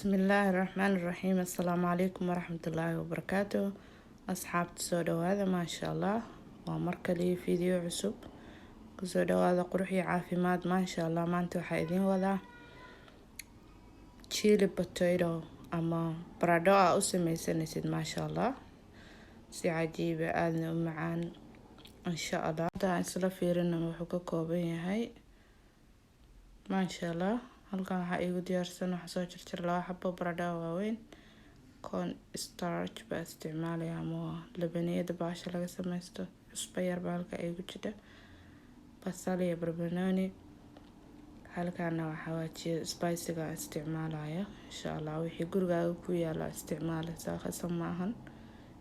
Bismillaahi Raxmaani Raxiim. Assalaamu calaykum waraxmatullaahi wabarakaatu. Asxaabta, soo dhawaada. Maasha Allah, waa mar kaliya video cusub. Kusoo dhawaada Qurux iyo Caafimaad. Maasha Allah, maanta waxaa idiin wadaa chili potato ama baradho aa u sameysanaysid. Maasha Allah, si cajiiba, aadna u macaan. Insha Allah hadda isla fiirina wuxuu ka kooban yahay. Maasha Allah, halkan waxaa iigu diyaarsan, waxaa soo jarjar laba xabo baradho waaweyn. Corn starch baa isticmaalaya ama labaniyada baasha laga sameysto. Cusbo yar baa halka iigu jira, basal iyo barbarooni. Halkaana waxaa waajiya spice-ga isticmaalaya. Insha Allah wixii gurigaaga ku yaala isticmaalaysaa, khasab ma ahan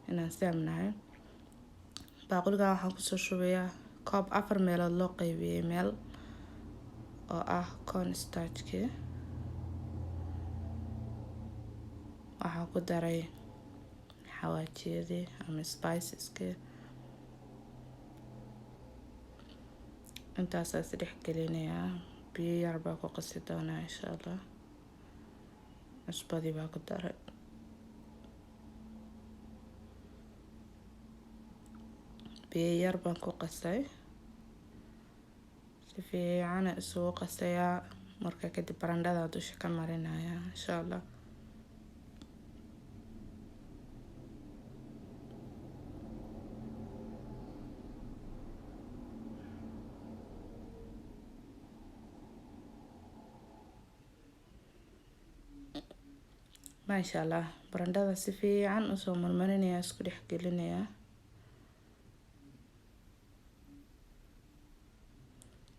inaan saamnahay. Baaquligan waxaan kusoo shubayaa koob afar meelood loo qaybiyey meel oo ah corn starch-kii. Waxaa ku daray xawaajiyadii ama spices-kii. Intaasaa is dhex gelinayaa. Biyo yar baa ku qasi doonaa, insha Allah. Cusbadii baa ku daray. Biyo yar baan ku qasay, si fiicana isugu qasayaa. Marka kadib barandhada dusha ka marinaya, insha Allah. Maasha Allah, barandhada si fiican usoo marmarinaya, isku dhex gelinayaa.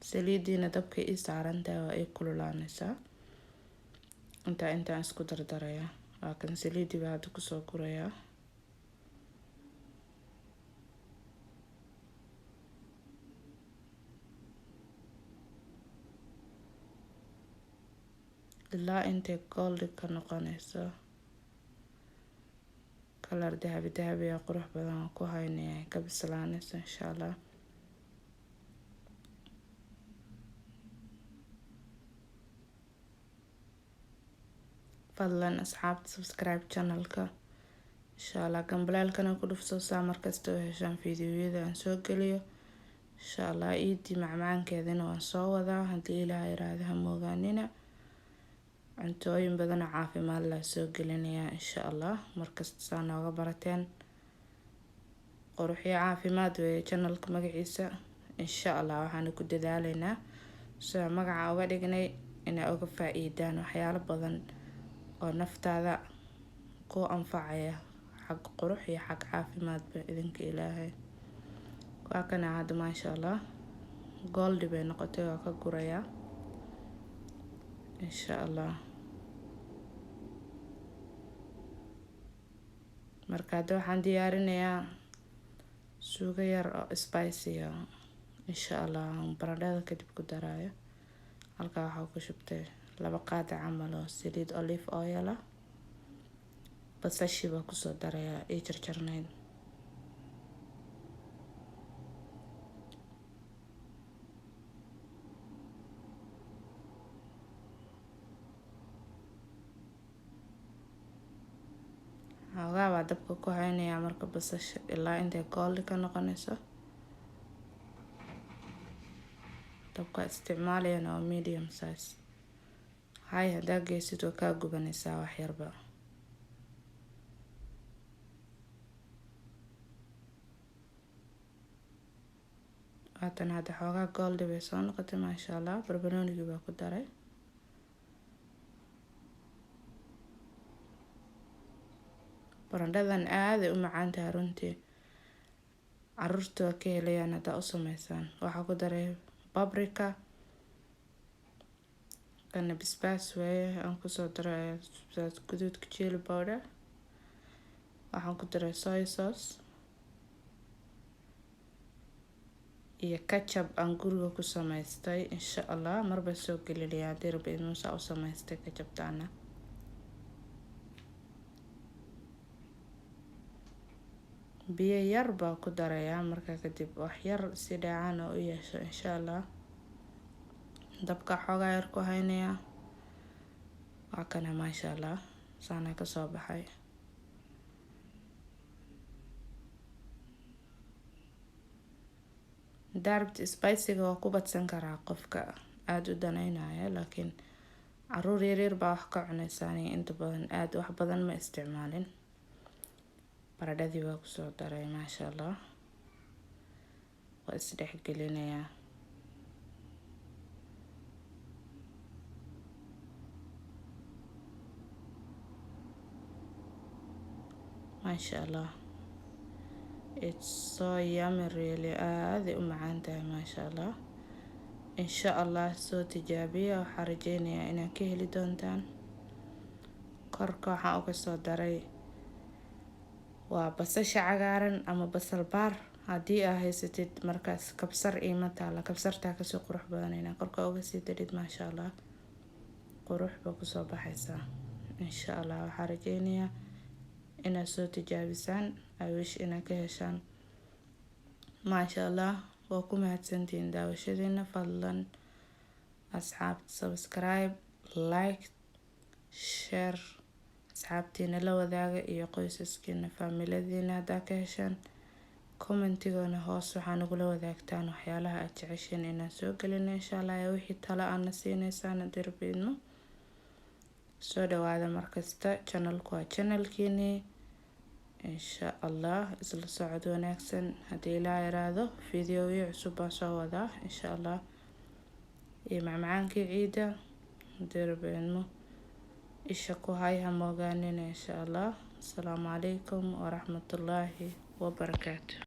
Saliidiina dabka ii saarantahay, waa ii kululaanaysaa. Intaan isku dardaraya. Waa kan, saliidii baa hadda kusoo gurayaa. Ilaa intay goldi ka noqonayso, color dahabi dahabiga qurux badan waan ku haynaya, ka bislaanayso, insha Allah. Fadlan asxaabta, subscribe channelka, insha Allah. Gambaleelkana ku dhufso saa markasta u heshaan fiidiyoyada aan soo geliyo, insha Allah. Iidii macmacaankeedana waan soo wadaa haddii Ilaah iraahdo. Ha moogaanina, cuntooyin badan oo caafimaad la soo gelinayaa, insha Allah. Markasta saa nooga barateen, Quruxyo Caafimaad weeye channelka magaciisa. Insha Allah waxaana ku dadaaleynaa sida magaca uga dhignay inay uga faa-iidaan waxyaalo badan oo naftaada ku anfacaya, xag qurux iyo xag caafimaadba, idinka Ilaahay. Waa kana hadda, maasha Allah, goldi bay noqotay. Waa ka gurayaa, insha Allah. Marka hadda waxaan diyaarinayaa suugo yar oo spicy, insha Allah, baradhada kadib ku daraayo. Halkaa waxaa ku shubtay 2 qaada camal oo saliid olive oil ah. Basashii baa kusoo darayaa ii jarjarnayd. Xoogaa baa dabka ku haynayaa marka basasha ilaa intay goldi ka noqonayso. Dabka isticmaalayana waa medium size. Hay haddaa geysid, waa kaa gubanaysaa wax yarba. Haatan hadda xoogaa goldi bay soo noqotay, maasha Allah. Barbaroonigii baa ku daray. Barandhadan aaday u macaan tahay runtii, caruurta waa ka helayaan haddaa u sameysaan. Waxaa ku daray paprika. Kana basbaas weeye aan kusoo daray, basbaas guduudka, chili powder. Waxaan ku daray soy sauce iyo ketchup aan guriga ku samaystay. Insha Allah marba soo gelinaya haddii Rabbi idmo saa u samaystay ketchuptaana. Biyo yar baa ku darayaa markaa kadib, wax yar si dheecaan oo u yeesho, insha Allah. Dabka xoogaa yar ku haynayaa. Waa kana, maasha Allah. Saana kasoo baxay. Daarabta spicyga waa ku badsan karaa qofka aada u daneynaya, laakiin caruur yaryar baa wax ka cunaysa. Aniga inta badan aada wax badan ma isticmaalin. Baradhadii waa kusoo daray, maasha Allah, waa isdhexgelinayaa. Maasha Allah, it's so yummy really, aaday u macaan tahay, maasha Allah. Insha Allah soo tijaabiya, waxaa rajeynayaa inaad ka heli doontaan. Korka waxaan uga soo daray waa basasha cagaaran ama basal baar haddii aa haysatid. Markaas kabsar iima taala, kabsartaa kasii qurux badan inaa korka uga sii darid. Maasha Allah, qurux ba kusoo baxaysaa. Insha Allah waxaa rajeynayaa inaad soo tijaabisaan. I wish inaad ka heshaan, maasha Allah. Waa ku mahadsantihiin daawashadiina. Fadlan asxaabta subscribe, like, share, asxaabtiina la wadaaga iyo qoysaskiina, faamiladiina. Haddaa ka heshaan, commentigana hoos waxaa nagula wadaagtaan waxyaalaha aad jeceshiin inaan soo gelino, insha Allah, ee wixii talo aadna siineysaan haddii Rabbi idmo. Soo dhawaada markasta, channelku waa channelkiinii. Insha Allah isla socod wanaagsan. Haddii Ilaa iraado, videoyo cusub baa soo wadaa, insha Allah, iyo macmacaankii ciida haddii Rabbi idmo. Isha ku hay, ha moogaanina, insha Allah. Asalaamu calaykum waraxmatullaahi wabarakaatu.